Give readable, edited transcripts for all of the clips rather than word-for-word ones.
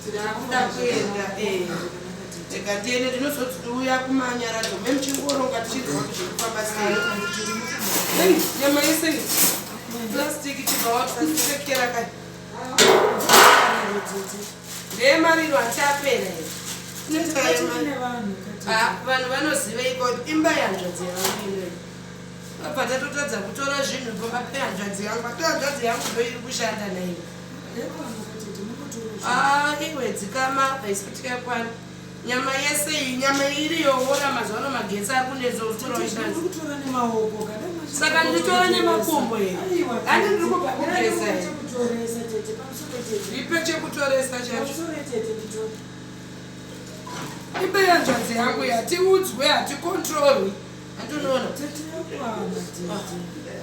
Ndakuda kuenda eh. Rega tiende ndinozouya kumanyaradzo me muchingoronga tichinzwa kuti zviri kufamba sei. Ei, nyama yese iyi. Plastic chibva watusekera kai. Ndeyemariro achapera here? Ah, vanhu vanoziveiko imba yehanzvadzi yangu inoyi. Abva tatotadza kutora zvinhu pamba pehanzvadzi yangu. Ati hanzvadzi yangu ndoiri kushanda naiwe. Ah, iwe dzikama apa isu tikakwana. Nyama yese iyi, nyama iri yowora mazuva ano magetsi ari kunetsa kutora ushanzi. Kutora nemaoko kada Saka nditora nemakumbo here? Handi ndiri kubva kugeza here? Chekutoresa tete pamusoro tete. Ndipe chekutoresa chacho. Pamusoro tete nditore. Ipe hanzvadzi yangu hatiudzwe hatikontrolwi. Handinoona. Tete yakwana tete.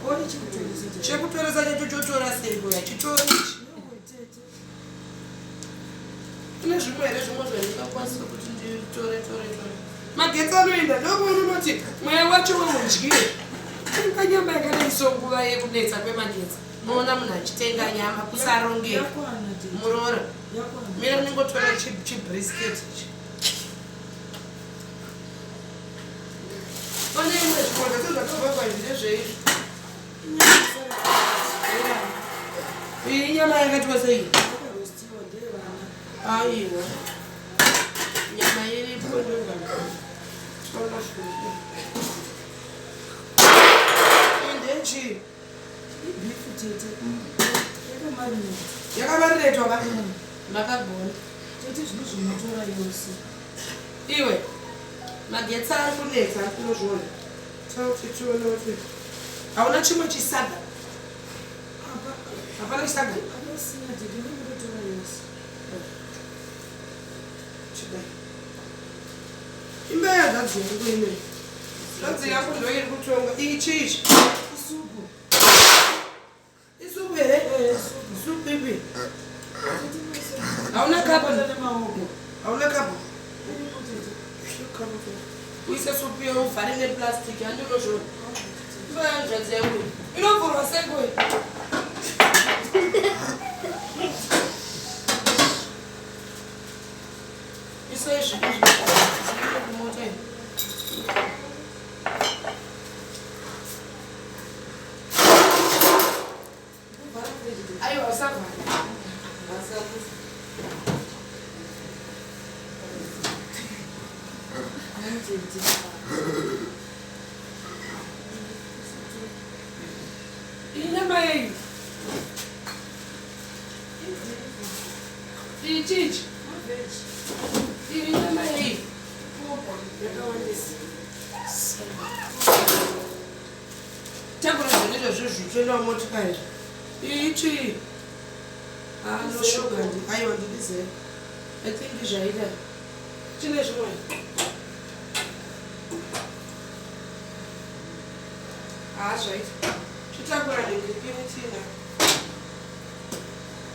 Ori chekutoresa tete. Chekutoresa chacho chotora sei kuya chitori ichi. Yowe tete. Kune zvimwe here zvimwe zvandingakwanisa kuti nditore tore tore. Magetsi anoenda ndokuona unoti mweya wacho weudyire. Tenga nyama yakadai so nguva yekunetsa kwemagetsi. Moona munhu achitenga nyama kusarongeka. Yakwana tete. Muroora. Yakwana. Mira ndingotora chibrisket ichi. Pane imwe zvikonda sezvakavhagwa izvi ndezveizvi. Iyi nyama yakaitwa sei? Yakarostiwa ndeyevana. Aiwa. Nyama iripo ndozvaka. Tola zvinhu. Iyi ndechii? Ibeef tete. Yakamarinetwa. Yakamarinetwa ka? Makagona. Tete zvino zvinotora yose. Iwe. Magetsi ari kunetsa unozviona. Tauti tione kuti hauna chimwe chisaga. Apa Hapana chisaga. apasina tete ndinotora yose. Chidai. Imba yehanzvadzi yangu inoyi. Hanzvadzi yangu ndoiri kutonga. Ichi ichi. Isupu. Isupu here? Eh, isupu. Supu ipi? Tete mese. Hauna kapu? Bata nemaoko. Hauna kapu? Iripo tete. Uise supu iyo uvhare neplastic handinozviona. Imba yehanzvadzi yangu iyi. Inovhurwa sei koi? Isai zvinhu izvi kumota iyi. Kuvhara fridge tete. Aiwa usavhara. Hayi tete. Inyama yei? Ichi ichi. Maveg. Iyi nyama yei? Popa yakawandisa. Takura zvinhu izvozvo zvichienda mumotikari. Ichi. Ah, no sugar. Aiwa ndidizere. I think zvaita. Chine zvimwe. Ah, zvaita. Chitakura ndipini tina.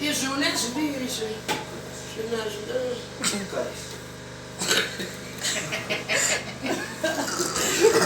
Izvi une zviviri izvi. Zvinazvo.